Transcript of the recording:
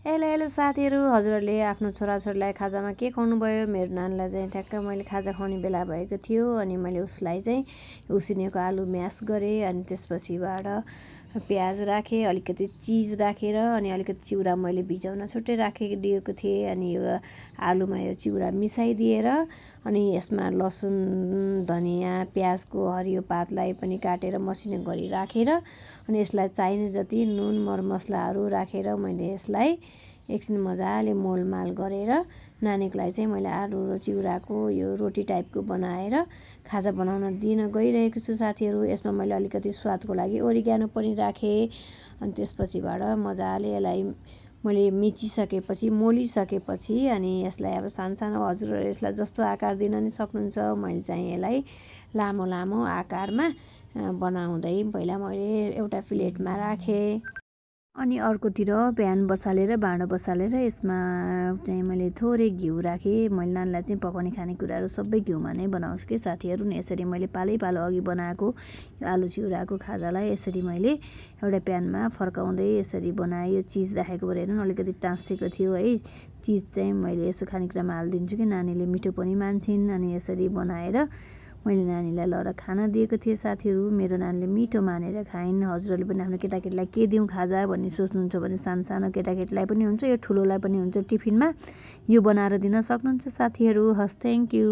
एले साथीहरू, हजुरहरूले आफ्नो छोराछोरीलाई खाजामा के खुवाउनु भयो? मेरो नानीलाई चाहिँ ठ्याक्क मैले खाजा खुवाउने बेला भएको थियो अनि मैले उसलाई चाहिँ उसिनेको आलु म्यास गरेँ अनि त्यसपछिबाट प्याज राखेँ, अलिकति चिज राखेर अनि अलिकति चिउरा मैले भिजाउन छुट्टै राखिदिएको थिएँ अनि यो आलुमा यो चिउरा मिसाइदिएर अनि यसमा लसुन, धनियाँ, प्याजको हरियो पातलाई पनि काटेर मसिनो गरी राखेर अनि यसलाई चाहिने जति नुन मरमसलाहरू राखेर मैले यसलाई एकछिन मजाले मोलमाल गरेर नानीको लागि चाहिँ मैले आलु र चिउराको यो रोटी टाइपको बनाएर खाजा बनाउन दिन गइरहेको छु साथीहरू। यसमा मैले अलिकति स्वादको लागि ओरिग्यानो पनि राखेँ अनि त्यसपछिबाट मजाले यसलाई मैले मिचिसकेपछि मोलिसकेपछि अनि यसलाई अब सानो हजुरहरूले यसलाई जस्तो आकार दिन नि सक्नुहुन्छ। मैले चाहिँ यसलाई लामो लामो आकारमा बनाउँदै पहिला मैले एउटा प्लेटमा राखेँ अनि अर्कोतिर प्यान बसालेर भाँडो बसालेर यसमा चाहिँ मैले थोरै घिउ राखेँ। मैले नानीलाई चाहिँ पकाउने खानेकुराहरू सबै घिउमा नै बनाउँछु कि साथीहरू। नि यसरी मैले पालो अघि बनाएको यो आलु चिउराको खाजालाई यसरी मैले एउटा प्यानमा फर्काउँदै यसरी बनाएँ। यो चिज राखेको भएर हेर्नु अलिकति टाँसिएको थियो है। चिज चाहिँ मैले यसो खानेकुरामा हालिदिन्छु कि नानीले मिठो पनि मान्छन् अनि यसरी बनाएर मैले नानीलाई लएर खाना दिएको थिएँ साथीहरू। मेरो नानीले मिठो मानेर खाइन्। हजुरहरूले पनि आफ्नो केटाकेटीलाई के दिउँ खाजा भन्ने सोच्नुहुन्छ भने सानो केटाकेटीलाई पनि हुन्छ, यो ठुलोलाई पनि हुन्छ, टिफिनमा यो बनाएर दिन सक्नुहुन्छ साथीहरू। हस्, थ्याङ्क यू।